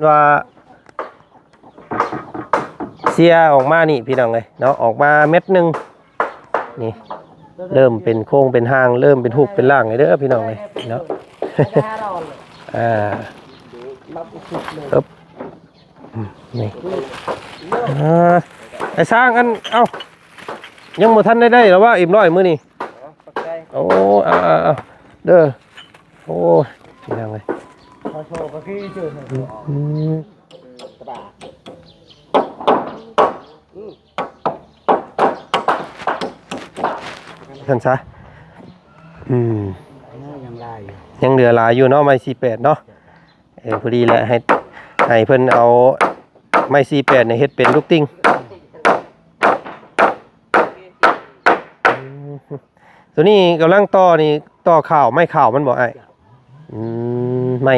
ວ່າເຊຍອອກມານີ້ພີ່ນ້ອງເອີຍເນາະ ອອກມາເມັດໜຶ່ງນີ້ ເລີ່ມເປັນໂຄງເປັນຮ່າງ ເລີ່ມເປັນຮູບເປັນຮ່າງເດີພີ່ນ້ອງເອີຍເນາະ. ອ່າ ອຶບ ນີ້ ອ່າ ໄອ້ຊ້າງ ອັນ ເອົ້າ ຍັງບໍ່ທັນໄດ້ໄດ້ລະວ່າ ເອັມຮ້ອຍ ມື້ນີ້. ໂອ້ ເອົາໆໆ ເດີ. ໂອ້ຍ ພີ່ນ້ອງເອີຍ ຂໍໂທກະຄືຊື່ ອືມ ສະບາຍ ອືມ ຊັ້ນຊະ ອືມ ຍັງຫຼາຍຢູ່ ຍັງເຫຼືອຫຼາຍຢູ່ເນາະ ໄມ້ສີ່ແປດເນາະ. ເອີ ພໍດີແຫຼະ ໃຫ້ ໃຫ້ເພິ່ນເອົາໄມ້ສີ່ແປດນີ້ເຮັດເປັນລູກຕິ່ງ. ອືມ ໂຕນີ້ກຳລັງຕໍ່ນີ້ ຕໍ່ຂາວ ໄມ້ຂາວມັນບໍ່ອ້າຍ? ອືມ ໄມ້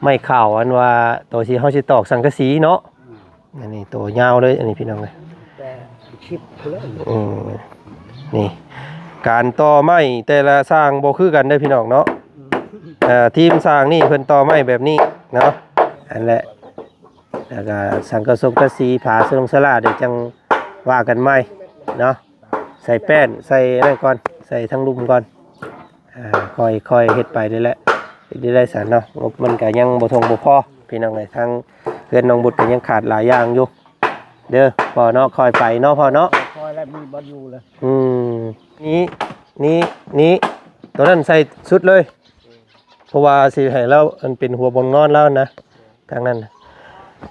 ໄມ້ຂາວ ອັນວ່າໂຕທີ່ເຮົາຊິຕອກສັງກະສີເນາະ. ອືມ ອັນນີ້ໂຕຍາວເລີຍ ອັນນີ້ພີ່ນ້ອງເອີຍ ແຕ່ສິບພຸ້ນແຫຼະ. ອືມ ນີ້ ການຕໍ່ໄມ້ແຕ່ລະຊ່າງບໍ່ຄືກັນເດີພີ່ນ້ອງເນາະ. ອືມ ເອີ ທີມຊ່າງນີ້ເພິ່ນຕໍ່ໄມ້ແບບນີ້ເນາະ ອັນແຫຼະ ແລ້ວກະສັງກະສົງກະສີ ຝາສະຫຼົງສະຫຼາ ດຽວຈັ່ງວ່າກັນໃໝ່ເນາະ. ໃສ່ແປ້ນ ໃສ່ນັ້ນກ່ອນ ໃສ່ທາງລຸ່ມກ່ອນ. ອ່າ ຄ່ອຍ ຄ່ອຍເຮັດໄປເລີຍແຫຼະ ເຮັດໄດ້ຊັ້ນເນາະ. ງົບມັນກະຍັງບໍ່ທົ່ງບໍ່ພໍພີ່ນ້ອງເອີຍ ທາງເຮືອນນ້ອງບຸດກະຍັງຂາດຫຼາຍຢ່າງຢູ່ເດີພໍ່ເນາະ. ຄ່ອຍໄປເນາະພໍ່ເນາະ ຄ່ອຍແລ້ວມີບ່ອນຢູ່ເລີຍ. ອືມ ນີ້ ນີ້ ນີ້ ໂຕນັ້ນໃສ່ສຸດເລີຍ ເພາະວ່າຊິໃຫ້ລາວ ອັນເປັນຫົວບ່ອນນອນລາວນະ ທາງນັ້ນ.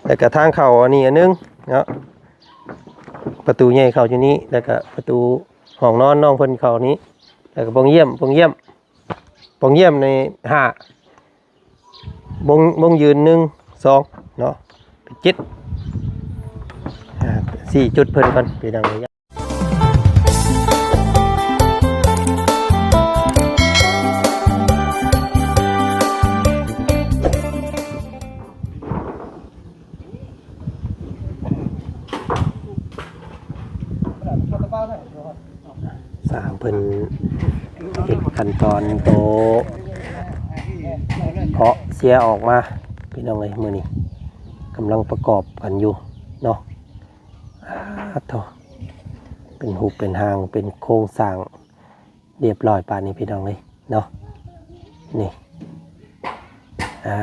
ແລ້ວກະທາງເຂົ້າອັນນີ້ອັນໜຶ່ງເນາະ ປະຕູໃຫຍ່ເຂົ້າຢູ່ນີ້ ແລ້ວກະປະຕູຫ້ອງນອນນ້ອງເພິ່ນເຂົ້ານີ້ ແລ້ວກະປ່ອງຢ້ຽມ ປ່ອງຢ້ຽມ ປ່ອງຢ້ຽມນີ້ຫ້າ ບ່ອນ ບ່ອນຢືນໜຶ່ງ ສອງເນາະ ເປັນເຈັດ. ອ່າ ຊີ້ຈຸດເພິ່ນກ່ອນພີ່ນ້ອງເອີຍ. ຊ່າງເພິ່ນເຮັດຂັ້ນຕອນໂຕເຄາະເຊຍອອກມາ ພີ່ນ້ອງເອີຍ. ມື້ນີ້ກຳລັງປະກອບກັນຢູ່ເນາະ. ອາ ໂທ້ ເປັນຮູບເປັນຮ່າງ ເປັນໂຄງສ້າງ ຮຽບຮ້ອຍປານນີ້ພີ່ນ້ອງເອີຍເນາະ. ນີ້ ອ່າ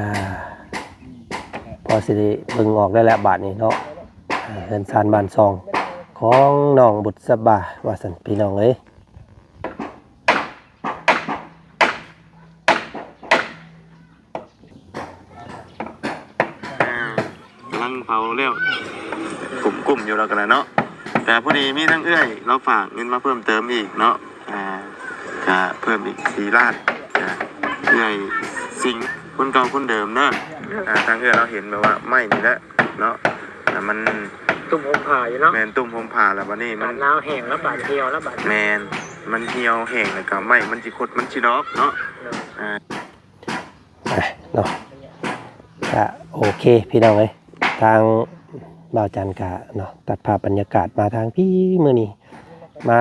ພໍຊິໄດ້ເບິ່ງອອກໄດ້ແລ້ວບາດນີ້ເນາະ. ອ່າ ເຮືອນຊານບ້ານຊ່ອງຂອງນ້ອງບຸດສະບາວ່າຊັ້ນພີ່ນ້ອງເອີຍ. ອ່າ ກຳລັງເຜົາແລ້ວ ກຸ້ມໆຢູ່ແລ້ວກັນລະເນາະ. ກະພໍດີມີທາງເອື້ອຍລາວຝາກເງິນມາເພີ່ມເຕີມອີກເນາະ ອ່າ ກະເພີ່ມອີກສີ່ລ້ານ. ກະເອື້ອຍສິງ ຄົນເກົ່າຄົນເດີມເນາະ. ອ່າ ທາງເອື້ອຍລາວເຫັນແບບວ່າໄມ້ນີ້ແຫຼະເນາະ ແລ້ວມັນ ຕຸ້ມຮົ່ມຜ້າຢູ່ເນາະ. ແມ່ນ ຕຸ້ມຮົ່ມຜ້າ ແລ້ວບາດນີ້ມັນ ໜາວແຫ້ງແລ້ວບາດ ຫ່ຽວແລ້ວບາດ. ແມ່ນ ມັນຫ່ຽວແຫ້ງ ແລ້ວກະໄມ້ມັນຊິຄົດ ມັນຊິດອກເນາະ. ໂດຍ ອ່າ ອ່ະເນາະ ກະໂອເຄພີ່ນ້ອງເອີຍ ທາງບ່າວຈັນກະເນາະ ຕັດພາບບັນຍາກາດມາທາງພີ້ມື້ນີ້ ມາ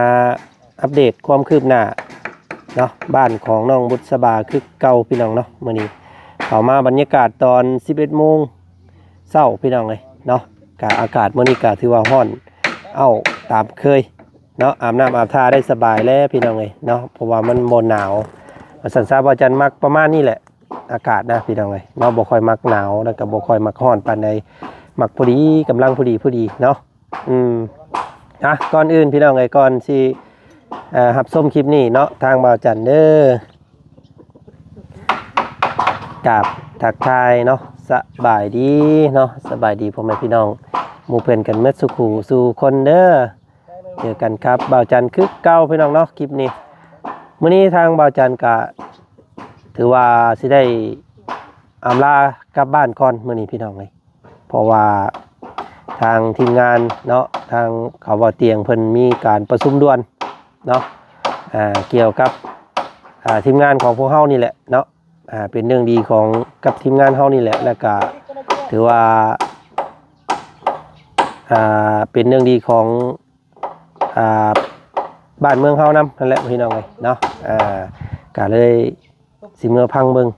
ອັບເດດຄວາມຄືບໜ້າເນາະ ບ້ານຂອງນ້ອງບຸດສະບາຄືເກົ່າພີ່ນ້ອງເນາະ. ມື້ນີ້ເຂົ້າມາບັນຍາກາດຕອນສິບເອັດໂມງເຊົ້າພີ່ນ້ອງເອີຍເນາະ ກະອາກາດມື້ນີ້ກະຖືວ່າຮ້ອນອ້າວຕາມເຄີຍ ເນາະ ອາບນ້ຳອາບທ່າໄດ້ສະບາຍແລ້ວພີ່ນ້ອງເອີຍເນາະ ເພາະວ່າມັນບໍ່ໜາວວ່າຊັ້ນຊະ. ບ່າວຈັນມັກປະມານນີ້ແຫຼະ ອາກາດນະພີ່ນ້ອງເອີຍເນາະ ບໍ່ຄ່ອຍມັກໜາວ ແລ້ວກໍບໍ່ຄ່ອຍມັກຮ້ອນປານໃດ ມັກພໍດີ ກຳລັງພໍດີ ພໍດີເນາະ. ອືມ ອ່ະ ກ່ອນອື່ນພີ່ນ້ອງເອີຍ ກ່ອນຊິ ເອີ ຮັບຊົມຄລິບນີ້ເນາະ ທາງບ່າວຈັນເດີ ກາບທັກທາຍເນາະ ສະບາຍດີເນາະ ສະບາຍດີພໍ່ແມ່ພີ່ນ້ອງ ໝູ່ເພື່ອນກັນໝົດສູ່ຄູ່ສູ່ຄົນເດີ. ເຈີກັນກັບບ່າວຈັນຄືເກົ່າພີ່ນ້ອງເນາະ ຄລິບນີ້. ມື້ນີ້ທາງບ່າວຈັນກະຖືວ່າຊິໄດ້ອຳລາກັບບ້ານກ່ອນມື້ນີ້ພີ່ນ້ອງເອີຍ ເພາະວ່າທາງທີມງານເນາະ ທາງເຂົາເວົ້າຕຽງເພິ່ນມີການປະຊຸມດ່ວນເນາະ ອ່າ ກ່ຽວກັບ ອ່າ ທີມງານຂອງພວກເຮົານີ້ແຫຼະເນາະ ອ່າ ເປັນເລື່ອງດີຂອງ ກັບທີມງານເຮົານີ້ແຫຼະ ແລ້ວກະຖືວ່າ ອ່າ ເປັນເລື່ອງດີຂອງ ອ່າ ບ້ານເມືອງເຮົານຳຫັ້ນແຫຼະພີ່ນ້ອງເອີຍເນາະ. ອ່າ ກະເລີຍຊິເມືອຟັງເບິ່ງ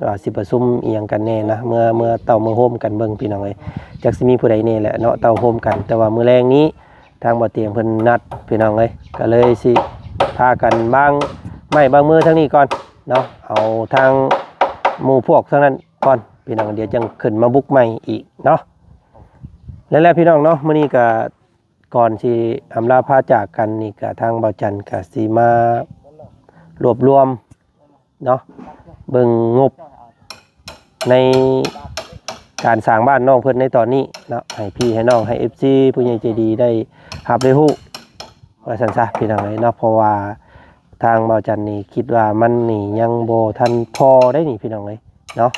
ວ່າຊິປະຊຸມອີ່ຫຍັງກັນແດ່ນະ ເມືອ ເມືອເຕົ້າເມືອໂຮມກັນເບິ່ງພີ່ນ້ອງເອີຍ. ຈັກຊິມີຜູ້ໃດແດ່ແຫຼະເນາະ ເຕົ້າໂຮມກັນ. ແຕ່ວ່າມື້ແລງນີ້ທາງບໍ່ຕຽງເພິ່ນນັດພີ່ນ້ອງເອີຍ ກໍເລີຍຊິພາກັນບາງໄມ້ບາງມືທາງນີ້ກ່ອນເນາະ ເອົາທາງໝູ່ພວກທາງນັ້ນກ່ອນພີ່ນ້ອງ ດຽວຈັ່ງຂຶ້ນມາບຸກໃໝ່ອີກເນາະ. ແລ້ວແຫຼະພີ່ນ້ອງເນາະ ມື້ນີ້ກໍ ກ່ອນຊິອຳລາພາຈາກກັນນີ້ ກະທາງບ່າວຈັນກະຊິມາລວບລວມເນາະ ເບິ່ງງົບໃນການສ້າງບ້ານນ້ອງເພິ່ນໃນຕອນນີ້ເນາະ ໃຫ້ພີ່ໃຫ້ນ້ອງ ໃຫ້ເອັຟຊີ ຜູ້ໃຫຍ່ໃຈດີໄດ້ຮັບໄດ້ຮູ້ ວ່າຊັ້ນຊະພີ່ນ້ອງເອີຍເນາະ. ເພາະວ່າທາງບ່າວຈັນນີ້ຄິດວ່າມັນນີ້ຍັງບໍ່ທັນພໍໄດ້ນີ້ພີ່ນ້ອງເອີຍເນາະ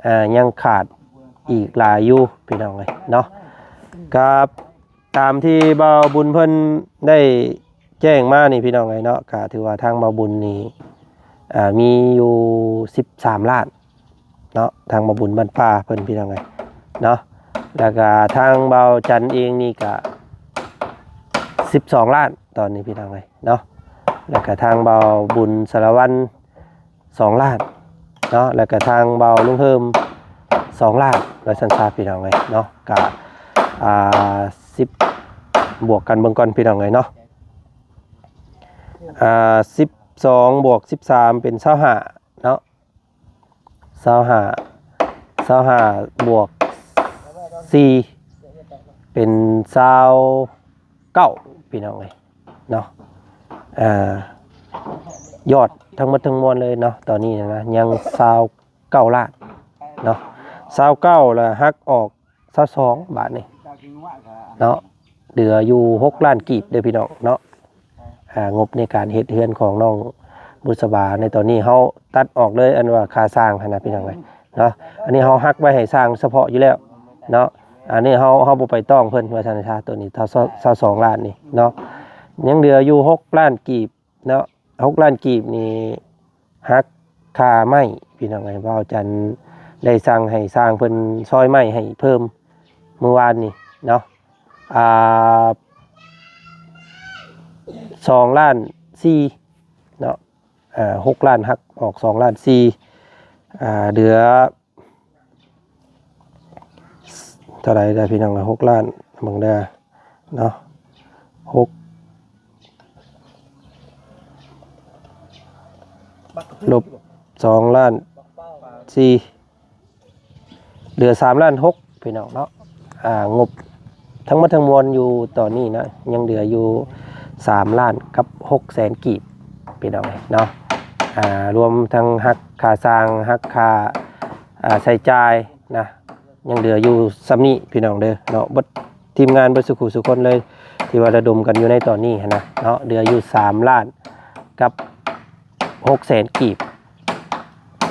ອ່າ ຍັງຂາດອີກຫຼາຍຢູ່ພີ່ນ້ອງເອີຍເນາະ. ກັບ ຕາມທີ່ບ່າວບຸນເພິ່ນໄດ້ແຈ້ງມານີ້ພີ່ນ້ອງເອີຍເນາະ ກະຖືວ່າທາງບ່າວບຸນນີ້ ອ່າ ມີຢູ່ສິບສາມລ້ານເນາະ ທາງບ່າວບຸນບ້ານປ່າເພິ່ນພີ່ນ້ອງເອີຍເນາະ. ແລ້ວກະທາງບ່າວຈັນເອງນີ້ກະສິບສອງລ້ານຕອນນີ້ພີ່ນ້ອງເອີຍເນາະ. ແລ້ວກະທາງບ່າວບຸນສາລະວັນ ສອງລ້ານເນາະ ແລ້ວກະທາງບ່າວລຸງເຮີມສອງລ້ານ ວ່າຊັ້ນຊະພີ່ນ້ອງເອີຍເນາະ. ກະ ອ່າ ສິບ ບວກກັນເບິ່ງກ່ອນພີ່ນ້ອງເອີຍເນາະ ອ່າ ສິບສອງບວກສິບສາມເປັນຊາວຫ້າເນາະ ຊາວຫ້າ ຊາວຫ້າບວກສີ່ເປັນຊາວ ເກົ້າພີ່ນ້ອງເອີຍເນາະ. ອ່າ ຍອດທັງໝົດທັງມວນເລີຍເນາະ ຕອນນີ້ນະ ຍັງຊາວເກົ້າລ້ານເນາະ ຊາວເກົ້າ ແລ້ວຫັກອອກຊາວສອງບາດນີ້ເນາະ ເຫຼືອຢູ່ຫົກລ້ານກີບເດີພີ່ນ້ອງເນາະ. ອ່າ ງົບໃນການເຮັດເຮືອນຂອງນ້ອງບຸດສະບາໃນຕອນນີ້ ເຮົາຕັດອອກເລີຍ ອັນວ່າຄ່າຊ່າງຫັ້ນນະພີ່ນ້ອງເອີຍເນາະ. ອັນນີ້ເຮົາຫັກໄວ້ໃຫ້ຊ່າງສະເພາະຢູ່ແລ້ວເນາະ ອັນນີ້ເຮົາ ເຮົາບໍ່ໄປຕ້ອງເພິ່ນ ວ່າຊັ້ນຊະ. ໂຕນີ້ຊາວສອງລ້ານນີ້ເນາະ ຍັງເຫຼືອຢູ່ຫົກລ້ານກີບເນາະ ຫົກລ້ານກີບນີ້ຫັກຄ່າໄມ້ພີ່ນ້ອງເອີຍ. ບ່າວຈັນໄດ້ສັ່ງໃຫ້ຊ່າງເພິ່ນຊອຍໄມ້ໃຫ້ເພີ່ມມື້ວານນີ້ເນາະ ອ່າ ສອງລ້ານສີ່ເນາະ ອ່າ ຫົກລ້ານຫັກອອກສອງລ້ານສີ່ ອ່າ ເຫຼືອເທົ່າໃດລະພີ່ນ້ອງ ຫົກລ້ານ ເບິ່ງເດີເນາະ ຫົກ ລົບສອງລ້ານສີ່ ເຫຼືອສາມລ້ານຫົກພີ່ນ້ອງເນາະ. ອ່າ ງົບທັງໝົດທັງມວນຢູ່ຕອນນີ້ນະ ຍັງເຫຼືອຢູ່ສາມລ້ານກັບຫົກແສນກີບພີ່ນ້ອງເນາະ. ອ່າ ລວມທັງຫັກຄ່າຊ່າງ ຫັກຄ່າ ອ່າ ໃຊ້ຈ່າຍນະ ຍັງເຫຼືອຢູ່ສ່ຳນີ້ພີ່ນ້ອງເດີເນາະ. ເບິດທີມງານເບິດສູ່ຜູ້ສູ່ຄົນເລີຍ ທີ່ວ່າລະດົມກັນຢູ່ໃນຕອນນີ້ຫັ້ນນະເນາະ ເຫຼືອຢູ່ສາມລ້ານກັບຫົກແສນກີບ.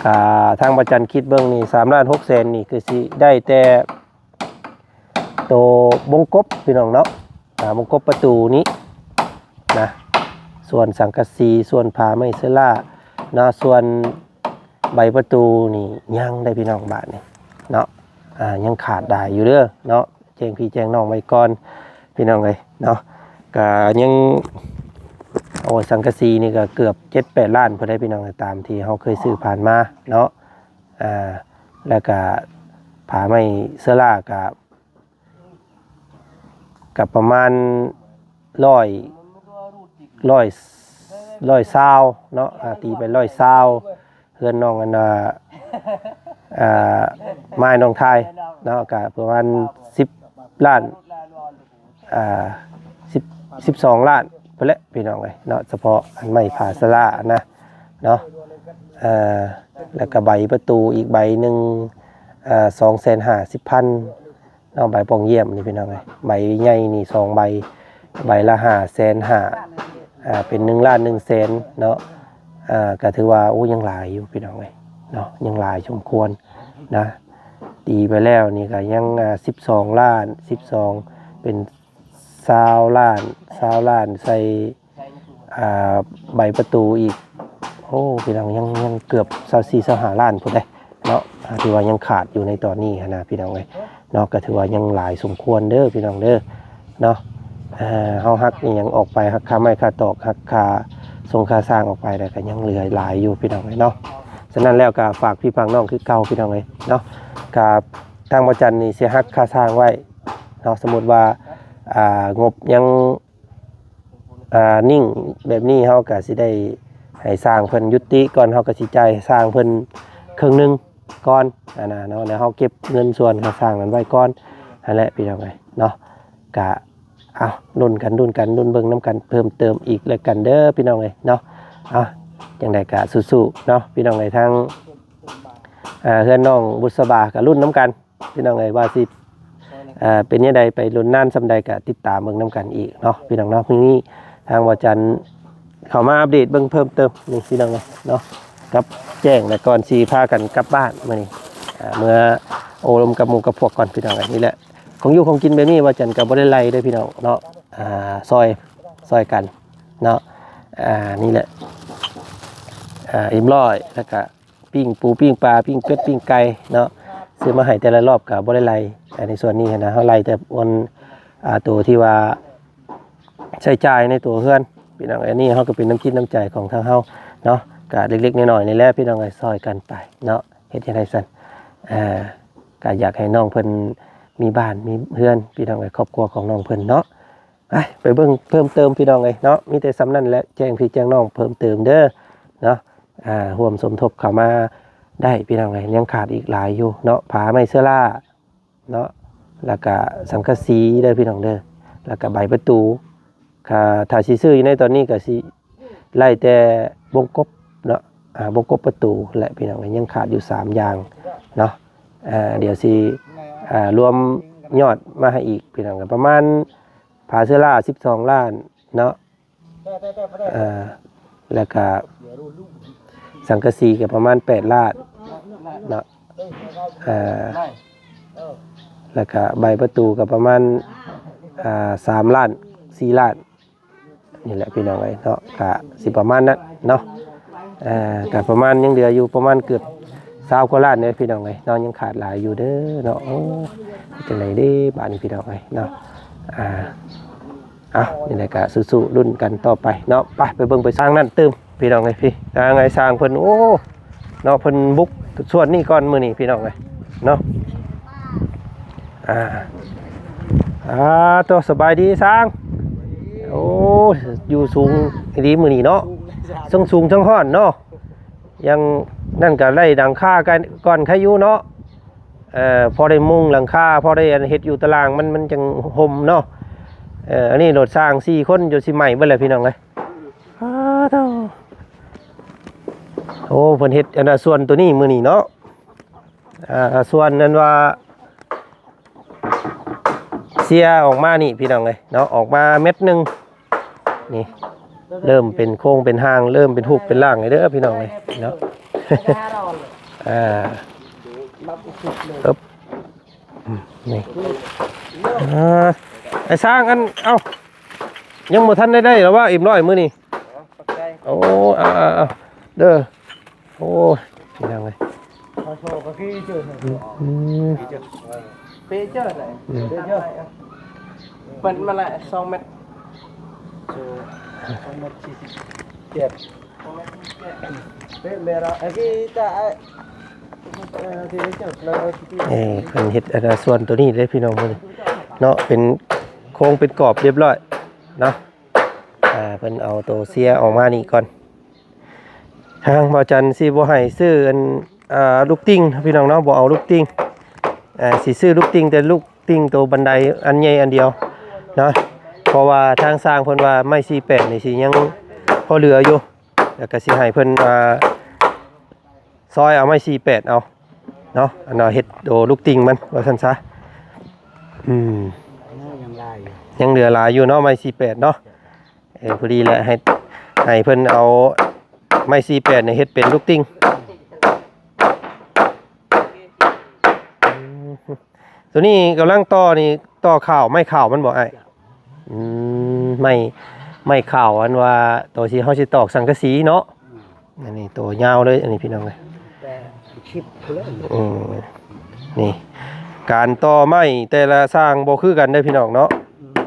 ອ່າ ທາງພະຈັນຄິດເບິ່ງນີ້ ສາມລ້ານຫົກແສນນີ້ ຄືຊິໄດ້ແຕ່ໂຕວົງກົບພີ່ນ້ອງເນາະ ອ່າ ວົງກົບປະຕູນີ້ນະ ສ່ວນສັງກະສີ ສ່ວນຜ້າໄມ້ເຊລາເນາະ ສ່ວນໃບປະຕູນີ້ຍັງໄດ້ພີ່ນ້ອງ ບາດນີ້ເນາະ ອ່າ ຍັງຂາດຫຼາຍຢູ່ເດີເນາະ. ແຈ້ງພີ່ແຈ້ງນ້ອງໄວ້ກ່ອນພີ່ນ້ອງເອີຍເນາະ. ກະຍັງ ໂອ້ ສັງກະສີນີ້ກະເກືອບເຈັດແປດລ້ານພຸ້ນເດ້ພີ່ນ້ອງເອີຍ ຕາມທີ່ເຮົາເຄີຍຊື້ຜ່ານມາເນາະ. ອ່າ ແລ້ວກະຜ້າໄມ້ເຊລາກະ ກະປະມານຮ້ອຍ ຮ້ອຍ ຮ້ອຍຊາວເນາະ ອ່າ ຕີໄປຮ້ອຍຊາວ. ເຮືອນນ້ອງອັນ ອ່າ ອ່າ ມາຍນ້ອງທາຍເນາະ ກະປະມານສິບລ້ານ ອ່າ ສິບ ສິບສອງລ້ານພຸ້ນແຫຼະພີ່ນ້ອງເອີຍເນາະ ສະເພາະອັນໄມ້ຜ້າສະຫຼານະເນາະ. ເອີ ແລ້ວກະໃບປະຕູອີກໃບໜຶ່ງ ເອີ ສອງແສນຫ້າສິບພັນ ເນາະ ໃບປ່ອງຢ້ຽມນີ້ພີ່ນ້ອງເອີຍ ໃບໃຫຍ່ນີ້ສອງໃບ ໃບລະຫ້າແສນຫ້າ ອ່າ ເປັນໜຶ່ງລ້ານໜຶ່ງແສນເນາະ. ອ່າ ກະຖືວ່າ ໂອ້ ຍັງຫຼາຍຢູ່ພີ່ນ້ອງເອີຍເນາະ ຍັງຫຼາຍສົມຄວນນະ. ຕີໄປແລ້ວນີ້ກະຍັງ ອ່າ ສິບສອງລ້ານ ສິບສອງ ເປັນຊາວລ້ານ ຊາວລ້ານໃສ່ ອ່າ ໃບປະຕູອີກ ໂອ້ ພີ່ນ້ອງ ຍັງ ຍັງເກືອບຊາວສີ່ ຊາວຫ້າລ້ານພຸ້ນເດ້ເນາະ. ອ່າ ຖືວ່າຍັງຂາດຢູ່ໃນຕອນນີ້ຫັ້ນນະພີ່ນ້ອງເອີຍເນາະ ກະຖືວ່າຍັງຫຼາຍສົມຄວນເດີພີ່ນ້ອງເດີເນາະ. ເຮົາຫັກອີ່ຫຍັງອອກໄປ ຫັກຄ່າໄມ້ຄ່າຕອກ ຫັກຄ່າສົ່ງຄ່າຊ່າງອອກໄປ ແລ້ວກະຍັງເຫຼືອຫຼາຍຢູ່ພີ່ນ້ອງເອີຍເນາະ. ສະນັ້ນແລ້ວກໍຝາກພີ່ຝາກນ້ອງຄືເກົ່າ ພີ່ນ້ອງເອີຍເນາະ. ກໍທາງບໍ່ຈັນນີ້ຊິຫັກຄ່າສ້າງໄວ້ເນາະ, ສົມມຸດວ່າ ອ່າ ງົບຍັງ ອ່າ ນິ່ງແບບນີ້ ເຮົາກໍຊິໄດ້ໃຫ້ຊ່າງເພິ່ນຍຸຕິກ່ອນ, ເຮົາກໍຊິຈ່າຍຊ່າງເພິ່ນເຄິ່ງໜຶ່ງກ່ອນ ອັນນະເນາະ, ແລ້ວເຮົາເກັບເງິນສ່ວນຄ່າສ້າງນັ້ນໄວ້ກ່ອນຫັ້ນແຫຼະ ພີ່ນ້ອງເອີຍເນາະ. ກະ ເອົາ ລຸ້ນກັນ ລຸ້ນກັນ ລຸ້ນເບິ່ງນຳກັນເພີ່ມເຕີມອີກແລ້ວກັນເດີ ພີ່ນ້ອງເອີຍເນາະ. ເອົາ ຈັ່ງໃດກະສູ້ໆເນາະ ພີ່ນ້ອງເອີຍ. ທາງ ອ່າ ເຮືອນນ້ອງບຸດສະບາກະລຸ້ນນຳກັນ ພີ່ນ້ອງເອີຍ ວ່າຊິ ເອີ ເປັນແນວໃດ ໄປດົນນານສ່ຳໃດກະຕິດຕາມເບິ່ງນຳກັນອີກເນາະ ພີ່ນ້ອງເນາະ. ມື້ນີ້ທາງບໍ່ຈັນເຂົ້າມາອັບເດດເບິ່ງເພີ່ມເຕີມນີ້ ພີ່ນ້ອງເອີຍເນາະ, ກັບແຈ້ງ ແລະ ກ່ອນຊິພາກັນກັບບ້ານມື້ນີ້ ອ່າ ເມືອໂອ້ລົມກັບໝູ່ກັບພວກກ່ອນ ພີ່ນ້ອງເອີຍ. ນີ້ແຫຼະ ຂອງຢູ່ຂອງກິນແບບນີ້ ບໍ່ຈັນກໍບໍ່ໄດ້ໄລ່ເດ້ ພີ່ນ້ອງເນາະ, ອ່າ ຊ່ອຍ ຊ່ອຍກັນເນາະ. ອ່າ ນີ້ແຫຼະ ອ່າ ເອັມຮ້ອຍ ແລ້ວກະ ປີ້ງປູປີ້ງປາ ປີ້ງເປັດປີ້ງໄກ່ເນາະ, ຊື້ມາໃຫ້ແຕ່ລະລອບກໍບໍ່ໄດ້ໄລ່. ໃນສ່ວນນີ້ຫັ້ນນະ ເຮົາໄລ່ແຕ່ອັນ ອ່າ ໂຕທີ່ວ່າໃຊ້ຈ່າຍໃນຕົວເຮືອນ ພີ່ນ້ອງ. ອັນນີ້ເຮົາກໍເປັນນ້ຳຈິດນ້ຳໃຈຂອງທາງເຮົາເນາະ, ກໍເລັກໆນ້ອຍໆນີ້ແຫຼະ ພີ່ນ້ອງເອີຍ, ຊ່ອຍກັນໄປເນາະ. ເຮັດຈັ່ງໃດຊັ້ນ ອ່າ ກໍຢາກໃຫ້ນ້ອງເພິ່ນມີບ້ານມີເຮືອນ ພີ່ນ້ອງເອີຍ, ຄອບຄົວຂອງນ້ອງເພິ່ນເນາະ. ໄປ ໄປເບິ່ງເພີ່ມເຕີມ ພີ່ນ້ອງເອີຍເນາະ. ມີແຕ່ສ່ຳນັ້ນແຫຼະ ແຈ້ງພີ່ແຈ້ງນ້ອງເພີ່ມເຕີມເດີເນາະ. ອ່າ ຮ່ວມສົມທົບເຂົ້າມາໄດ້ ພີ່ນ້ອງເອີຍ, ຍັງຂາດອີກຫຼາຍຢູ່ເນາະ. ຝາໄມ້ເຊື້ອລາເນາະ, ແລ້ວກະສັງກະສີເດີ ພີ່ນ້ອງເດີ, ແລ້ວກະໃບປະຕູ. ຖ້າ ຖ້າຊິຊື້ຢູ່ໃນຕອນນີ້ກະຊິໄລ່ແຕ່ວົງກົບເນາະ, ອ່າ ວົງກົບປະຕູແຫຼະ ພີ່ນ້ອງເອີຍ, ຍັງຂາດຢູ່ສາມຢ່າງເນາະ. ອ່າ ດຽວຊິ ອ່າ ລວມຍອດມາໃຫ້ອີກ ພີ່ນ້ອງ, ກໍປະມານ ຝາເຊື້ອລາສິບສອງລ້ານເນາະ, ເອີ ແລ້ວກະສັງກະສີກໍປະມານແປດລ້ານເນາະ, ເອີ ແລ້ວກະໃບປະຕູກໍປະມານ ອ່າ ສາມລ້ານ ສີ່ລ້ານ ນີ້ແຫຼະ ພີ່ນ້ອງເອີຍເນາະ. ກະຊິປະມານນັ້ນເນາະ, ເອີ ກະປະມານຍັງເຫຼືອຢູ່ປະມານເກືອບຊາວກວ່າລ້ານເດ້ ພີ່ນ້ອງເອີຍເນາະ, ຍັງຂາດຫຼາຍຢູ່ເດີເນາະ. ໂອ້ ເຮັດຈັ່ງໃດເດ້ບາດນີ້ ພີ່ນ້ອງເອີຍເນາະ. ອ່າ ເອົາ ນີ້ແຫຼະ ກະສູ້ໆລຸ້ນກັນຕໍ່ໄປເນາະ. ໄປ ໄປເບິ່ງໄປຊ່າງນັ້ນຕື່ມ ພີ່ນ້ອງເອີຍ. ພີ່ ທາງອ້າຍຊ່າງເພິ່ນ ໂອ້ ເນາະ, ເພິ່ນບຸກສ່ວນນີ້ກ່ອນມື້ນີ້ ພີ່ນ້ອງເອີຍເນາະ. ອ່າ ອ່າ ໂຕ ສະບາຍດີຊ່າງ. ໂອ້ ຢູ່ສູງອີ່ຫຼີມື້ນີ້ເນາະ, ເຊິ່ງສູງເທິງຮ້ອນເນາະ. ຢ່າງນັ້ນກໍໄດ້ຫຼັງຄາກັນກ່ອນ ໃຄຢູ່ເນາະ. ເອີ ພໍໄດ້ມຸງຫຼັງຄາ ພໍໄດ້ອັນເຮັດຢູ່ຕາລ່າງ ມັນ ມັນຈັ່ງຮົ່ມເນາະ. ເອີ ອັນນີ້ໂລດຊ່າງສີ່ຄົນຈົນຊິໄໝ້ເບິດແລ້ວ ພີ່ນ້ອງເອີຍ. ອ້າໂທ້ ໂອ້ ເພິ່ນເຮັດອັນນ່າ ສ່ວນໂຕນີ້ມື້ນີ້ເນາະ. ອ່າ ສ່ວນນັ້ນວ່າ ເຊຍອອກມານີ້ ພີ່ນ້ອງເອີຍເນາະ, ອອກມາແມັດໜຶ່ງນີ້ ເລີ່ມເປັນໂຄງເປັນຮ່າງ ເລີ່ມເປັນຮູບເປັນຮ່າງເລີຍເດີ ພີ່ນ້ອງເອີຍເນາະ. ອ່າ ເອີບ ອືມ ນີ້ ອ່າ ໄອ້ຊ້າງ ອັນ ເອົ້າ ຍັງບໍ່ທັນໄດ້ໄດ້ລະວ່າ ເອັມຮ້ອຍ ມື້ນີ້. ໂອ້ ອ່າ ເດີ. ໂອ້ ພີ່ນ້ອງເອີຍ ອືມ ເປັນມາລະສອງແມັດ ສອງແມັດສີ່ສິບເຈັດ ເອີ ເພິ່ນເຮັດອັນນ່າ ສ່ວນໂຕນີ້ເດ້ ພີ່ນ້ອງເອີຍເນາະ, ເປັນໂຄງເປັນກອບຮຽບຮ້ອຍເນາະ. ອ່າ ເພິ່ນເອົາໂຕເຊຍອອກມານີ້ກ່ອນ. ທາງບ່າວຈັນຊິບໍ່ໃຫ້ຊື້ອັນ ອ່າ ລູກຕິ່ງ ພີ່ນ້ອງເນາະ, ບໍ່ເອົາລູກຕິ່ງ. ອ່າ ຊິຊື້ລູກຕິ່ງ ແຕ່ລູກຕິ່ງໂຕບັນໄດອັນໃຫຍ່ອັນດຽວເນາະ, ເພາະວ່າທາງຊ່າງເພິ່ນວ່າໄມ້ສີ່ແປດນີ້ຊິຍັງພໍເຫຼືອຢູ່, ແລ້ວກໍຊິໃຫ້ເພິ່ນ ອ່າ ຊອຍເອົາໄມ້ສີ່ແປດເອົາເນາະ, ອັນເຮົາເຮັດໂຕລູກຕິ່ງມັນວ່າຊັ້ນຊະ. ອືມ ຍັງຫຼາຍຢູ່ ຍັງເຫຼືອຫຼາຍຢູ່ເນາະ ໄມ້ສີ່ແປດເນາະ. ເອີ ພໍດີແຫຼະ ໃຫ້ ໃຫ້ເພິ່ນເອົາໄມ້ສີ່ແປດນີ້ເຮັດເປັນລູກຕິ່ງ. ອືມ ໂຕນີ້ກຳລັງຕໍ່ນີ້ ຕໍ່ຂາວ ໄມ້ຂາວມັນບໍ່ອ້າຍ? ອືມ ໄມ້ ໄມ້ຂາວ ອັນວ່າໂຕທີ່ເຮົາຊິຕອກສັງກະສີເນາະ. ອືມ ອັນນີ້ໂຕຍາວເລີຍ ອັນນີ້ ພີ່ນ້ອງເອີຍ ແປດສິບພຸ້ນແຫຼະ. ອືມ ນີ້ ການຕໍ່ໄມ້ແຕ່ລະຊ່າງບໍ່ຄືກັນເດີ ພີ່ນ້ອງເນາະ. ອືມ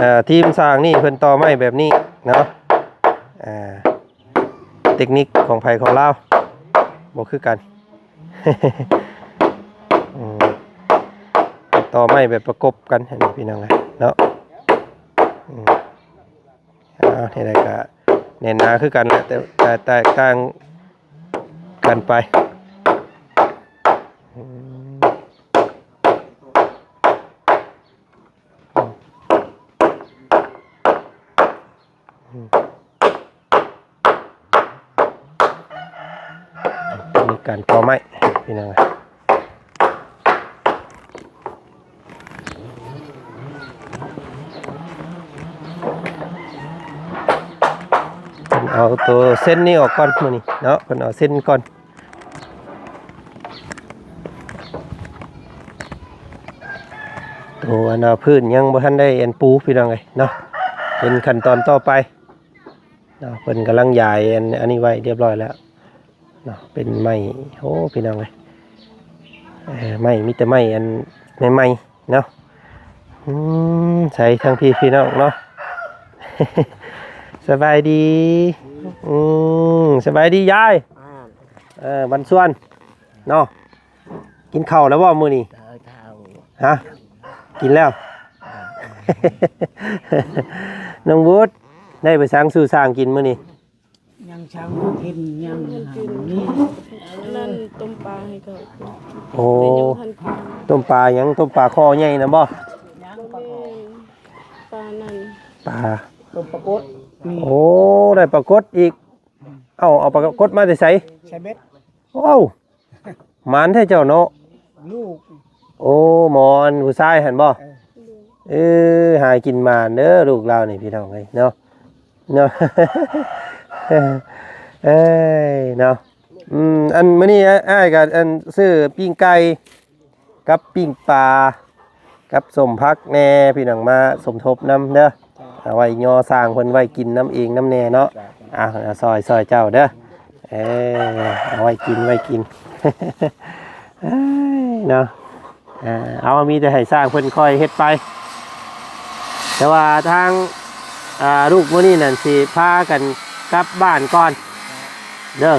ເອີ ທີມຊ່າງນີ້ເພິ່ນຕໍ່ໄມ້ແບບນີ້ເນາະ. ອ່າ ເຕັກນິກຂອງໃຜຂອງລາວ. ບໍ່ຄືກັນ ອືມ ຕໍ່ໄມ້ແບບປະກົບກັນ ອັນນີ້ພີ່ນ້ອງເອີຍເນາະ ອືມ ເອົາ ນີ້ແຫຼະ ກະແໜ້ນໜາຄືກັນແຫຼະ ແຕ່ ແຕ່ແຕກຕ່າງກັນໄປ ອືມ. ມີການຕໍ່ໄມ້ພີ່ນ້ອງ ເພິ່ນເອົາໂຕເສັ້ນນີ້ອອກກ່ອນມື້ນີ້ເນາະ ເພິ່ນເອົາເສັ້ນກ່ອນ. ໂຕອັນວ່າພື້ນຍັງບໍ່ທັນໄດ້ອັນປູພີ່ນ້ອງເອີຍເນາະ ເປັນຂັ້ນຕອນຕໍ່ໄປເນາະ ເພິ່ນກຳລັງຢາຍອັນ ອັນນີ້ໄວ້ຮຽບຮ້ອຍແລ້ວເນາະ ເປັນໄມ້ ໂອ້ ພີ່ນ້ອງເອີຍ ເອີ ໄມ້ ມີແຕ່ໄມ້ອັນໃໝ່ໆ ເນາະ ອືມ ໃສ່ທາງພີ່ ພີ່ນ້ອງເນາະ ສະບາຍດີ ອືມ ສະບາຍດີຍາຍ ເອີ ວັນຊວນເນາະ ກິນເຂົ້າແລ້ວບໍ່ມື້ນີ້? ຮະ ກິນແລ້ວ ນ້ອງວຸດ ໄດ້ໄປສັງສູ່ຊ່າງກິນມື້ນີ້? ຍັງຊ່າງບໍ່ກິນ ຍັງ ຍັງບໍ່ກິນ ອັນນັ້ນຕົ້ມປາໃຫ້ເຂົາກິນ ໂອ້ ແຕ່ຍັງບໍ່ທັນກິນ ຕົ້ມປາຫຍັງ? ຕົ້ມປາຄໍໃຫຍ່ນະບໍ່? ຍັງ ບໍ່ແມ່ນ ປານັ້ນ ປາ ຕົ້ມປາກົດ ໂອ້ ໄດ້ປາກົດອີກ ເອົາ ເອົາປາກົດມາແຕ່ໃສ? ໃສ່ເບັດ ໂອ້ ໝານແທ້ເຈົ້າເນາະ ລູກ ໂອ້ ໝໍອັນຜູ້ຊາຍຫັ້ນບໍ່? ເອີ ເອີ ຫາກິນໝານເດີລູກລາວນີ້ພີ່ນ້ອງເອີຍເນາະ ເນາະ ເອີຍເນາະ ອືມ ອັນມື້ນີ້ອ້າຍກໍອັນຊື້ປີ້ງໄກ່ ກັບປີ້ງປາ ກັບສົ້ມຜັກແດ່ ພີ່ນ້ອງມາສົມທົບນຳເດີ ເອົາໄວ້ຍໍຊ່າງເພິ່ນໄວ້ກິນນຳເອງນຳແດ່ເນາະ ອ່າ ຊ່ອຍ ຊ່ອຍເຈົ້າເດີ ເອີ ເອົາໄວ້ກິນ ໄວ້ກິນ ເອີຍເນາະ ເອົາ ມີແຕ່ໃຫ້ຊ່າງເພິ່ນຄ່ອຍເຮັດໄປ ແຕ່ວ່າທາງ ອ່າ ລູກມື້ນີ້ນັ້ນຊິພາກັນກັບບ້ານກ່ອນເດີ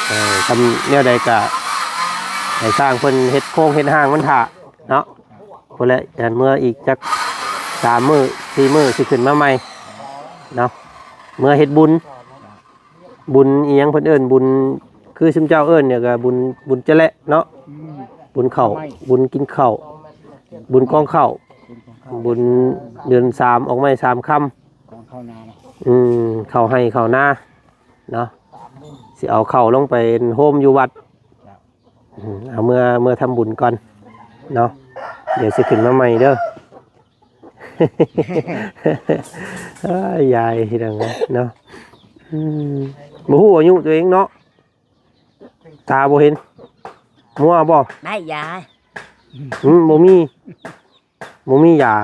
ເອີ ທຳແນວໃດກະໃຫ້ຊ່າງເພິ່ນເຮັດໂຄງເຮັດຮ່າງມັນຖ້າເນາະ ພຸ້ນແຫຼະ ຢ້ານເມືອອີກຈັກສາມມື້ສີ່ມື້ຊິຂຶ້ນມາໃໝ່ເນາະ ເມືອເຮັດບຸນ ບຸນອີ່ຫຍັງເພິ່ນເອີ້ນ ບຸນ ຄືຊຸມເຈົ້າເອີ້ນນີ້ກະບຸນ ບຸນຈະແລະເນາະ ອືມ ບຸນເຂົ້າ ບຸນກິນເຂົ້າ ບຸນກອງເຂົ້າ ບຸນເດືອນສາມອອກໄມ້ສາມຄຳ ອືມ ເຂົ້າໄຮ່ເຂົ້ານາເນາະ ຊິເອົາເຂົ້າລົງໄປໂຮມຢູ່ວັດ ອືມ ເອົາເມືອ ເມືອທຳບຸນກ່ອນເນາະ ດຽວຊິຂຶ້ນມາໃໝ່ເດີ ຍາຍພີ່ນ້ອງເນາະ ອືມ ບໍ່ຮູ້ອາຍຸຕົວເອງເນາະ ຕາບໍ່ເຫັນ ມົວບໍ່? ໄດ້ຢາ ອືມ ບໍ່ມີ ບໍ່ມີຢາ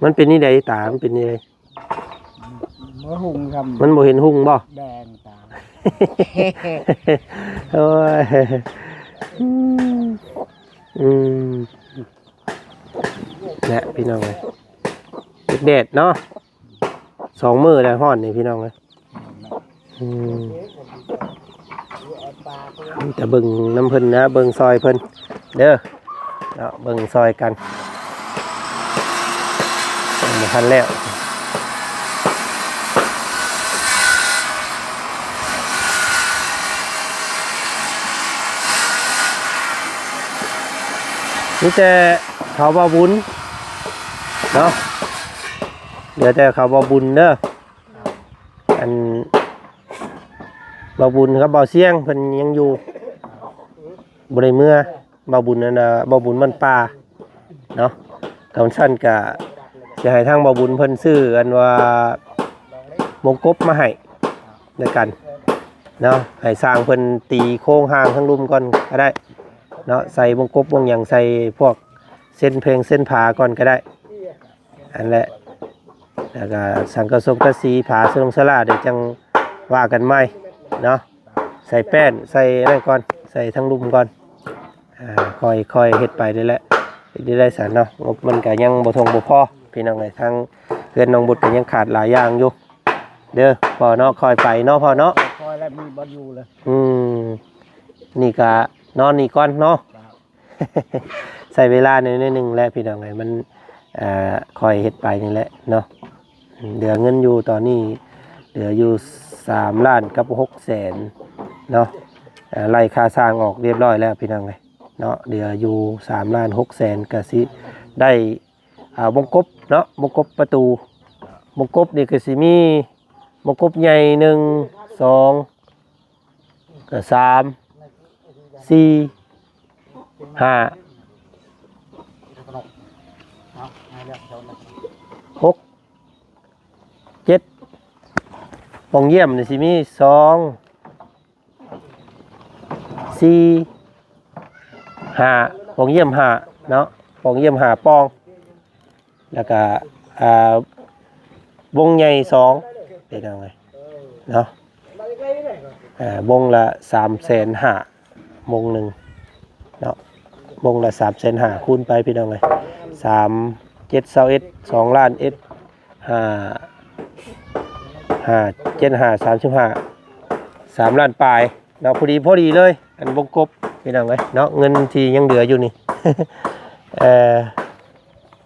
ມັນເປັນນີ້ໃດຕາ ມັນເປັນນີ້ໃດ? ບໍ່ຮຸ່ງຊ້ຳ ມັນບໍ່ເຫັນຮຸ່ງບໍ່? ແດງຕາ ໂອ້ຍ ອືມ ອືມ ແຫຼະພີ່ນ້ອງເອີຍ ແດດເນາະ ສອງມື້ແລ້ວຮ້ອນນີ້ພີ່ນ້ອງເອີຍ ອືມ ມີແຕ່ເບິ່ງນຳເພິ່ນນະ ເບິ່ງຊ່ອຍເພິ່ນເດີເນາະ ເບິ່ງຊ່ອຍກັນ ຍັງບໍ່ທັນແລ້ວ ມີແຕ່ເຂົາເວົ້າບຸນເນາະ ເຫຼືອແຕ່ເຂົາເວົ້າບຸນເດີ ອັນ ບ່າວບຸນກັບບ່າວຊຽງເພິ່ນຍັງຢູ່ ບໍ່ໄດ້ເມືອ ບ່າວບຸນນັ້ນນະ ບ່າວບຸນບ້ານປ່າເນາະ ຄັນຊັ້ນກະຊິໃຫ້ທາງບ່າວບຸນເພິ່ນຊື້ອັນວ່າວົງກົບມາໃຫ້ ນຳກັນເນາະ ໃຫ້ຊ່າງເພິ່ນຕີໂຄງຮ່າງທາງລຸ່ມກ່ອນກໍໄດ້ເນາະ ໃສ່ວົງກົບວົງຫຍັງ ໃສ່ພວກເສັ້ນເພງເສັ້ນຜາກ່ອນກໍໄດ້ ອັນແຫຼະ ແລ້ວກໍສັງກະສົງກະສີ ຝາສະຫຼົງສະຫຼາ ດຽວຈັ່ງວ່າກັນໃໝ່ເນາະ ໃສ່ແປ້ນ ໃສ່ນັ້ນກ່ອນ ໃສ່ທາງລຸ່ມກ່ອນ ອ່າ ຄ່ອຍ ຄ່ອຍເຮັດໄປນີ້ແຫຼະ ເຮັດໄດ້ຊັ້ນເນາະ ງົບມັນກໍຍັງບໍ່ທົ່ງບໍ່ພໍ ພີ່ນ້ອງເອີຍ ທາງເຮືອນນ້ອງບຸດກໍຍັງຂາດຫຼາຍຢ່າງຢູ່ ເດີພໍ່ເນາະ ຄ່ອຍໄປເນາະພໍ່ເນາະ ຄ່ອຍແລ້ວ ມີບ່ອນຢູ່ແລ້ວ. ອືມ ນີ້ກະນອນນີ້ກ່ອນເນາະ. ໃຊ້ເວລາໜ້ອຍໜຶ່ງແຫຼະພີ່ນ້ອງເອີຍ ມັນ ເອີ່ ຄ່ອຍເຮັດໄປນີ້ແຫຼະເນາະ. ເຫຼືອເງິນຢູ່ຕອນນີ້ ເຫຼືອຢູ່ສາມລ້ານກັບຫົກແສນເນາະ. ເອີ່ ໄລ່ຄ່າຊ່າງອອກຮຽບຮ້ອຍແລ້ວພີ່ນ້ອງເອີຍເນາະ. ເຫຼືອຢູ່ສາມລ້ານຫົກແສນ ກະຊິໄດ້ ອ່າ ວົງກົບເນາະ, ວົງກົບປະຕູ. ວົງກົບນີ້ກະຊິມີວົງກົບໃຫຍ່ ໜຶ່ງ ສອງ ກະ ສາມ ສີ່ ຫ້າ ຫົກ ເຈັດ. ປ່ອງຢ້ຽມນີ້ຊິມີ ສອງ ສີ່ ຫ້າ. ປ່ອງຢ້ຽມ ຫ້າ ເນາະ, ປ່ອງຢ້ຽມ ຫ້າ ປ່ອງ. ແລ້ວກະ ອ່າ ວົງໃຫຍ່ ສອງ ເປັນຫຍັງເນາະ ອ່າ ວົງລະ ສາມແສນຫ້າ ວົງໜຶ່ງເນາະ. ວົງລະ ສາມແສນຫ້າ ຄູນໄປພີ່ນ້ອງເອີຍ ສາມ ເຈັດ ຊາວເອັດ ສອງລ້ານເອັດ ຫ້າ ຫ້າ ເຈັດ ຫ້າ ສາມສິບຫ້າ ສາມລ້ານປາຍເນາະ. ພໍດີພໍດີເລີຍ ອັນວົງກົບພີ່ນ້ອງເອີຍເນາະ. ເງິນທີ່ຍັງເຫຼືອຢູ່ນີ້ ເອີ່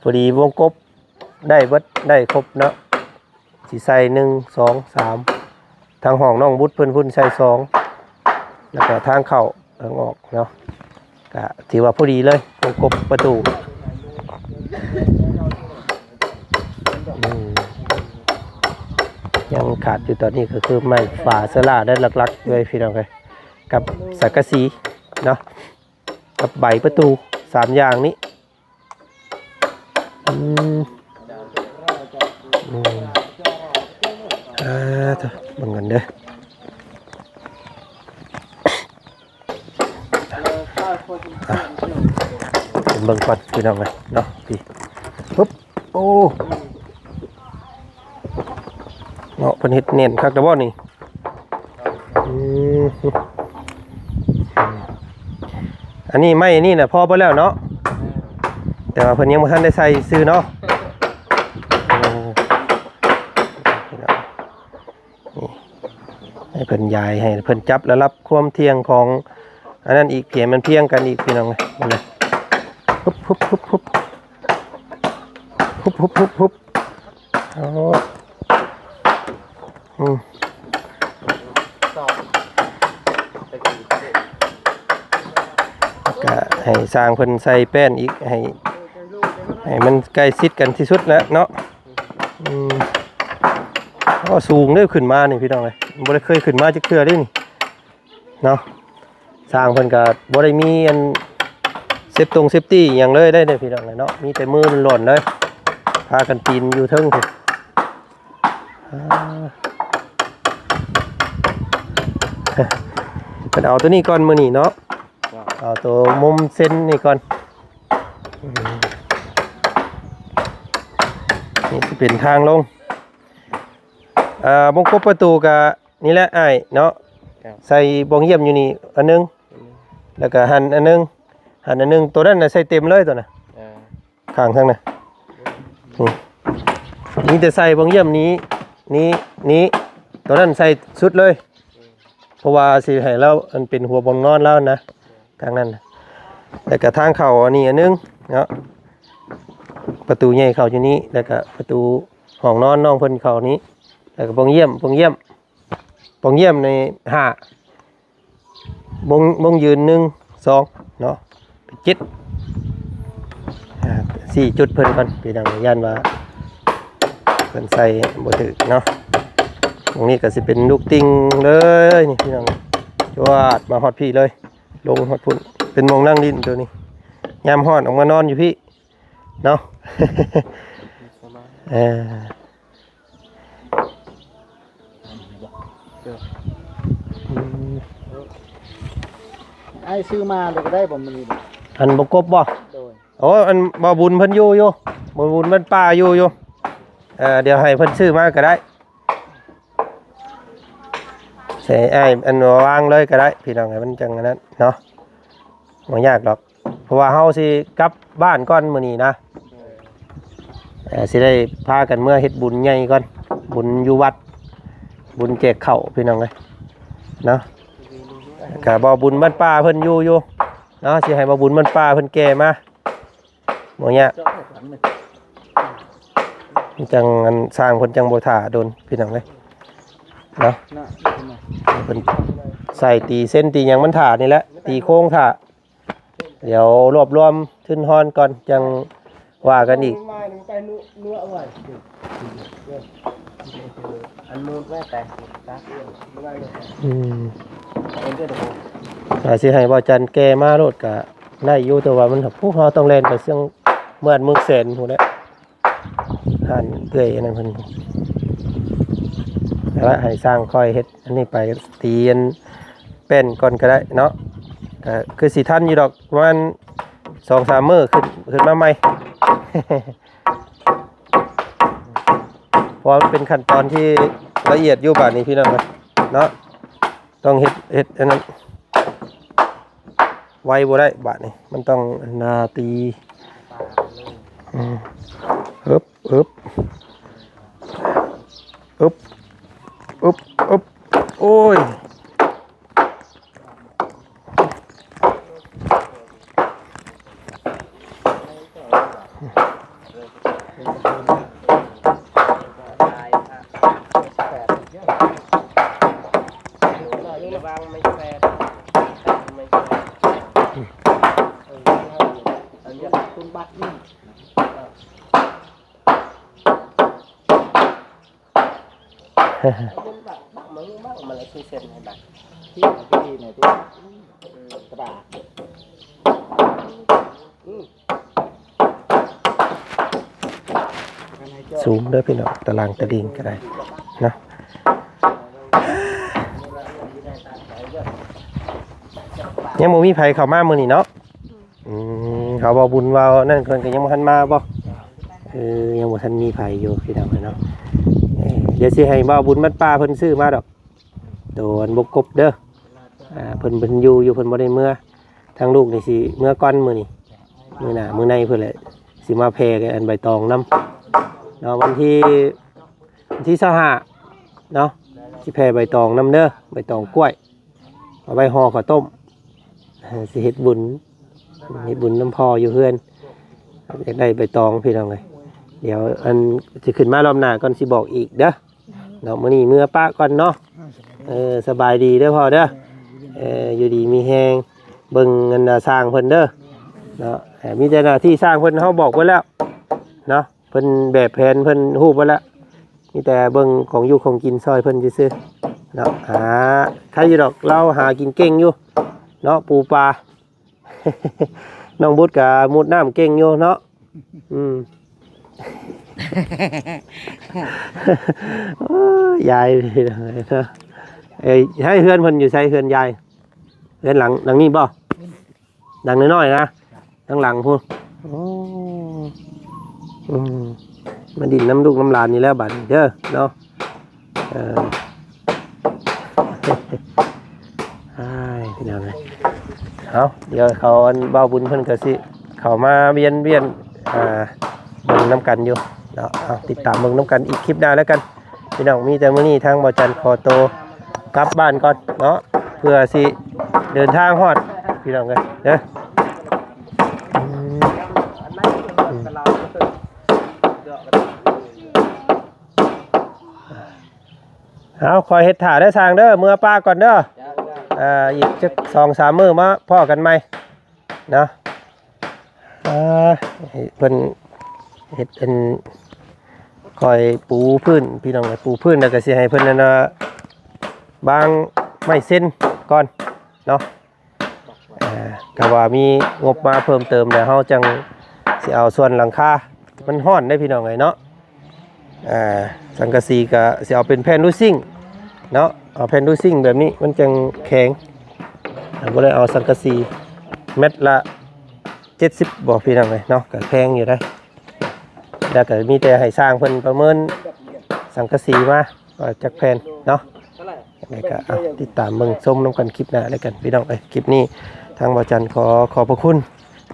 ພໍດີວົງກົບ ໄດ້ເບິດ ໄດ້ຄົບເນາະ. ຊິໃສ່ ໜຶ່ງ ສອງ ສາມ ທາງຫ້ອງນ້ອງບຸດເພິ່ນພຸ້ນໃສ່ ສອງ ແລ້ວກະທາງເຂົ້າທາງອອກເນາະ. ກະຖືວ່າພໍດີເລີຍ ວົງກົບປະຕູ. ອືມ ຍັງຂາດຢູ່ຕອນນີ້ກະຄືໄມ້ຝາເຊື້ອລາໄດ້ຫຼັກໆເລີຍພີ່ນ້ອງເອີຍ ກັບສັງກະສີເນາະ ກັບໃບປະຕູ ສາມຢ່າງນີ້. ອືມ ອືມ ອ່າ ເບິ່ງກັນເດີ. ອ່ະ ເບິ່ງກ່ອນພີ່ນ້ອງເອີຍເນາະ ພີ້ ປຶບ ໂອ້ ເນາະ ເພິ່ນເຮັດແໜ້ນຄັກແຕ່ບໍ່ນີ້. ອືມ ອັນນີ້ໄມ້ນີ້ນະພໍເບິດແລ້ວເນາະ ແຕ່ວ່າເພິ່ນຍັງບໍ່ທັນໄດ້ໃສ່ຊື່ເນາະ. ເອີ ນີ້ ໃຫ້ເພິ່ນຢາຍ ໃຫ້ເພິ່ນຈັບລະດັບຄວາມທ່ຽງຂອງອັນນັ້ນອີກ ໃຫ້ມັນພຽງກັນອີກພີ່ນ້ອງເອີຍ. ຫຶບ ຫຶບ ຫຶບ ຫຶບ ຫຶບ ຫຶບ ຫຶບ. ໂອ້ ອືມ ກະໃຫ້ຊ່າງເພິ່ນໃສ່ແປ້ນອີກ ໃຫ້ ໃຫ້ມັນໃກ້ຊິດກັນທີ່ສຸດແຫຼະເນາະ. ອືມ ໂອ້ ສູງເດີ ຂຶ້ນມານີ້ພີ່ນ້ອງເອີຍ ບໍ່ໄດ້ເຄີຍຂຶ້ນມາຈັກເທື່ອເດ້ນີ້ເນາະ. ຊ່າງເພິ່ນກະບໍ່ໄດ້ມີອັນເຊັບຕົງເຊັບຕີ້ຫຍັງເລີຍໄດ໋ເດີພີ່ນ້ອງເອີຍເນາະ ມີແຕ່ມືລ້ວນໆເລີຍ ພາກັນປີນຢູ່ເທິງພຸ້ນ. ອ່າ ເພິ່ນເອົາໂຕນີ້ກ່ອນມື້ນີ້ເນາະ ເອົາໂຕມຸມເຊັນນີ້ກ່ອນ. ອືມ ນີ້ຊິເປັນທາງລົງ ເອີ ວົງກົບປະຕູກະ ນີ້ແຫຼະອ້າຍເນາະ ໃສ່ບ່ອງຢ້ຽມຢູ່ນີ້ອັນໜຶ່ງ ແລ້ວກະຫັ້ນອັນໜຶ່ງ ຫັ້ນອັນໜຶ່ງ ໂຕນັ້ນນະໃສ່ເຕັມເລີຍໂຕນະ ເອີ ຂ້າງທາງນະ ນີ້ ມີແຕ່ໃສ່ບ່ອງຢ້ຽມນີ້ ນີ້ ນີ້ ໂຕນັ້ນໃສ່ສຸດເລີຍ ເພາະວ່າຊິໃຫ້ລາວ ອັນເປັນຫົວບ່ອງນອນລາວນະ ທາງນັ້ນນະ ແລ້ວກະທາງເຂົ້າອັນນີ້ອັນໜຶ່ງເນາະ ປະຕູໃຫຍ່ເຂົ້າຢູ່ນີ້ ແລ້ວກະປະຕູຫ້ອງນອນນ້ອງເພິ່ນເຂົ້ານີ້ ແລ້ວກະບ່ອງຢ້ຽມ ບ່ອງຢ້ຽມ ປ່ອງຢ້ຽມນີ້ຫ້າ ວົງ ວົງຢືນໜຶ່ງ ສອງ ເນາະ ເປັນເຈັດ ອ່າ ສີ່ຈຸດເພິ່ນກ່ອນ ພີ່ນ້ອງ ຢ້ານວ່າເພິ່ນໃສ່ບໍ່ຖືກເນາະ. ໝ່ອງນີ້ກະຊິເປັນລູກຕິ່ງເລີຍນີ້ ພີ່ນ້ອງ ຈວດມາຮອດພີ້ເລີຍ ລົງຮອດພຸ້ນ ເປັນໝ່ອງນັ່ງຫຼິ້ນໂຕນີ້ ຍາມຮ້ອນອອກມານອນຢູ່ພີ້ ເນາະ ເອີ ອືມ ອ້າຍຊື້ມາເລີຍກະໄດ້ບໍ່ມື້ນີ້ ອັນບໍ່ກົບບໍ່? ໂດຍ ໂອ້ ອັນບໍ່ບຸນເພິ່ນຢູ່ຢູ່ ບໍ່ບຸນເພິ່ນປ່າຢູ່ຢູ່ ເອີ ດຽວໃຫ້ເພິ່ນຊື້ມາກະໄດ້ ໃສ່ອ້າຍອັນວາງເລີຍກະໄດ້ ພີ່ນ້ອງ ໃຫ້ມັນຈັ່ງອັນນັ້ນເນາະ ບໍ່ຍາກດອກ ເພາະວ່າເຮົາຊິກັບບ້ານກ່ອນມື້ນີ້ນະ ເອີ ຊິໄດ້ພາກັນເມືອເຮັດບຸນໃຫຍ່ກ່ອນ ບຸນຢູ່ວັດ ບຸນແຈກເຂົ້າ ພີ່ນ້ອງເອີຍ ເນາະ ກະບໍ່ບຸນບ້ານປ່າເພິ່ນຢູ່ຢູ່ເນາະ ຊິໃຫ້ບໍ່ບຸນບ້ານປ່າເພິ່ນແກ່ມາ ບໍ່ຍາກ ມັນຈັ່ງ ອັນ ຊ່າງເພິ່ນຈັ່ງບໍ່ຖ້າດົນ ພີ່ນ້ອງເອີຍເນາະ ເນາະ ເພິ່ນໃສ່ຕີເສັ້ນຕີຫຍັງມັນຖ້ານີ້ແຫຼະ ຕີໂຄ້ງຖ້າ ດຽວລວບລວມທຶນຮອນກ່ອນ ຈັ່ງວ່າກັນອີກ ອືມ ຖ້າຊິໃຫ້ບ່າວຈັນແກ່ມາໂລດກະໄດ້ຢູ່ ແຕ່ວ່າມັນ ໂອ້ ເຮົາຕ້ອງແລ່ນໄປເຊິ່ງເມືອງແສນພຸ້ນແຫຼະ ຮ້ານເອື້ອຍອັນນັ້ນເພິ່ນ ແຕ່ວ່າໃຫ້ຊ່າງຄ່ອຍເຮັດອັນນີ້ໄປ ຕີອັນແປ້ນກ່ອນກໍໄດ້ເນາະ ກໍຄືຊິທັນຢູ່ດອກ ປະມານສອງສາມມື້ຂຶ້ນ ຂຶ້ນມາໃໝ່ ເພາະວ່າມັນເປັນຂັ້ນຕອນທີ່ລະອຽດຢູ່ບາດນີ້ພີ່ນ້ອງເນາະ ຕ້ອງເຮັດ ເຮັດອັນນັ້ນ ໄວບໍ່ໄດ້ບາດນີ້ ມັນຕ້ອງອັນນາຕີ ອືມ ອຶບ ອຶບ ອຶບ ອຶບ ອຶບ ໂອ້ຍ ສູງເດີພີ່ນ້ອງ ຕາລ່າງຕາລິງກໍໄດ້ເນາະ ຍັງບໍ່ມີໃຜເຂົ້າມາມື້ນີ້ເນາະ ອືມ ເຂົາເວົ້າບຸນເວົ້ານັ້ນ ເພິ່ນກໍຍັງບໍ່ທັນມາບໍ່? ເອີ ຍັງບໍ່ທັນມີໃຜຢູ່ພີ່ນ້ອງເອີຍເນາະ ເອີ ດຽວຊິໃຫ້ເວົ້າບຸນມັດປ່າເພິ່ນຊື້ມາດອກ ໂຕອັນບົກກົບເດີ ອ່າ ເພິ່ນ ເພິ່ນຢູ່ ຢູ່ ເພິ່ນບໍ່ໄດ້ເມືອ ທາງລູກນີ້ຊິເມືອກ່ອນມື້ນີ້ ມື້ໜ້າ ມື້ໃນພຸ້ນແຫຼະ ຊິມາແຜ່ອັນໃບຕອງນຳເນາະ ວັນທີ ວັນທີຊາວຫ້າເນາະ ຊິແຜ່ໃບຕອງນຳເດີ ໃບຕອງກ້ວຍ ເອົາໄວ້ຫໍ່ເຂົ້າຕົ້ມ ເອີ ຊິເຮັດບຸນ ເຮັດບຸນນຳພໍ່ຢູ່ເຮືອນ ຢາກໄດ້ໃບຕອງພີ່ນ້ອງເອີຍ ດຽວອັນຊິຂຶ້ນມາລອບໜ້າກ່ອນ ຊິບອກອີກເດີເນາະ ມື້ນີ້ເມືອປະກ່ອນເນາະ ເອີ ສະບາຍດີເດີພໍ່ເດີ ເອີ ຢູ່ດີມີແຮງ ເບິ່ງອັນນາຊ່າງເພິ່ນເດີເນາະ ເອີ ມີແຕ່ໜ້າທີ່ຊ່າງເພິ່ນ ເຮົາບອກເພິ່ນແລ້ວເນາະ ເພິ່ນແບບແຜນເພິ່ນຮູ້ເບິດລະ ມີແຕ່ເບິ່ງຂອງຢູ່ຂອງກິນຊ່ອຍເພິ່ນຊື່ໆເນາະ ຫາ ໃຄຢູ່ດອກ ລາວຫາກິນເກັ່ງຢູ່ເນາະ ປູປາ ນ້ອງບຸດກະມຸດນ້ຳເກັ່ງຢູ່ເນາະ ອືມ ໂອ້ຍ ຍາຍເນາະ ເອີ ໃຫ້ເຮືອນເພິ່ນຢູ່ໃສ ເຮືອນຍາຍ ເຮືອນຫຼັງ ຫຼັງນີ້ບໍ່? ຫຼັງນ້ອຍໆນະ ທາງຫຼັງພຸ້ນ ໂອ້ ອືມ ມາດິນນຳລູກນຳຫຼານນີ້ແລ້ວບາດນີ້ເດີເນາະ ເອີ ອ້າຍ ພີ່ນ້ອງເອີຍ ເອົາ ດຽວເຂົາ ອັນ ເວົ້າບຸນເພິ່ນກໍຊິເຂົ້າມາວຽນ ວຽນ ອ່າ ເບິ່ງນຳກັນຢູ່ເນາະ ເອົາ ຕິດຕາມເບິ່ງນຳກັນອີກຄລິບໜ້າແລ້ວກັນ ພີ່ນ້ອງ ມີແຕ່ມື້ນີ້ທາງບ່າວຈັນຂໍໂຕກັບບ້ານກ່ອນເນາະ ເພື່ອຊິເດີນທາງຮອດ ພີ່ນ້ອງເອີຍເດີ ອືມ ເອົາ ຄອຍເຮັດຖ້າເດີຊ່າງເດີ ເມືອປະກ່ອນເດີ ອ່າ ອີກຈັກສອງສາມມື້ມາພໍ້ກັນໃໝ່ເນາະ ອ່າ ເພິ່ນເຮັດອັນ ຄ່ອຍປູພື້ນ ພີ່ນ້ອງເອີຍ ປູພື້ນແລ້ວກໍຊິໃຫ້ເພິ່ນນັ້ນ ອ່າ ວາງໄມ້ເຊັນກ່ອນເນາະ ອ່າ ຖ້າວ່າມີງົບມາເພີ່ມເຕີມແລ້ວ ເຮົາຈັ່ງຊິເອົາສ່ວນຫຼັງຄາ ມັນຮ້ອນເດ້ພີ່ນ້ອງເອີຍເນາະ ອ່າ ສັງກະສີກະຊິເອົາເປັນແຜ່ນລູຊິງເນາະ ເອົາແຜ່ນລູຊິງແບບນີ້ມັນຈັ່ງແຂງ ອ່າ ບໍ່ໄດ້ເອົາສັງກະສີ ແມັດລະເຈັດສິບບໍ່ ພີ່ນ້ອງເອີຍເນາະ ກະແພງຢູ່ເດ້ ແລ້ວກະມີແຕ່ໃຫ້ຊ່າງເພິ່ນປະເມີນສັງກະສີມາວ່າຈັກແຜ່ນເນາະ ຈັ່ງໃດກໍ ອ່າ ຕິດຕາມເບິ່ງຊົມນຳກັນຄລິບໜ້າແລ້ວກັນ ພີ່ນ້ອງເອີຍ ຄລິບນີ້ທາງບ່າວຈັນຂໍຂອບພະຄຸນ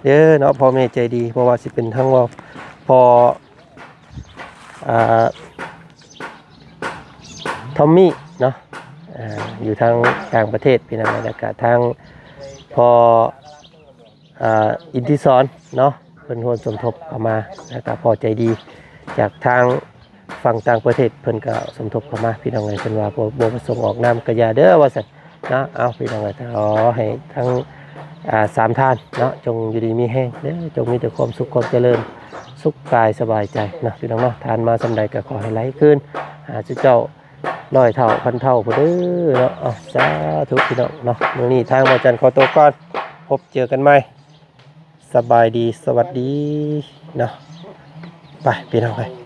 ເດີເນາະ ພໍ່ແມ່ໃຈດີ ບໍ່ວ່າຊິເປັນທັງວ່າພໍ່ ອ່າ ທອມມີ້ເນາະ ອ່າ ຢູ່ທາງຕ່າງປະເທດພີ່ນ້ອງ ແລ້ວກະທາງພໍ່ ອ່າ ອິນທິສອນເນາະ ເພິ່ນຮ່ວມສົມທົບເຂົ້າມາ ແລ້ວກະພໍ່ໃຈດີຈາກທາງຝັ່ງຕ່າງປະເທດ ເພິ່ນກະສົມທົບເຂົ້າມາພີ່ນ້ອງເອີຍ. ເພິ່ນວ່າບໍ່ ບໍ່ປະສົງອອກນາມກະຢ່າເດີວ່າຊັ້ນເນາະ. ເອົາ ພີ່ນ້ອງເອີຍ ຂໍໃຫ້ທັງ ອ່າ ສາມທ່ານເນາະ ຈົ່ງຢູ່ດີມີແຮງເດີ ຈົ່ງມີແຕ່ຄວາມສຸກຄວາມຈະເລີນ ສຸກກາຍສະບາຍໃຈເນາະ ພີ່ນ້ອງເນາະ. ທານມາສ່ຳໃດກະຂໍໃຫ້ໄຫຼຄືນຫາສູ່ເຈົ້າ ຮ້ອຍເທົ່າພັນເທົ່າພຸ້ນເດີເນາະ. ເອົາ ສາທຸພີ່ນ້ອງເນາະ. ມື້ນີ້ທາງບ່າວຈັນຂໍຕົວກ່ອນ ພົບເຈີກັນໃໝ່ ສະບາຍດີ ສະຫວັດດີເນາະ. ໄປພີ່ນ້ອງເອີຍ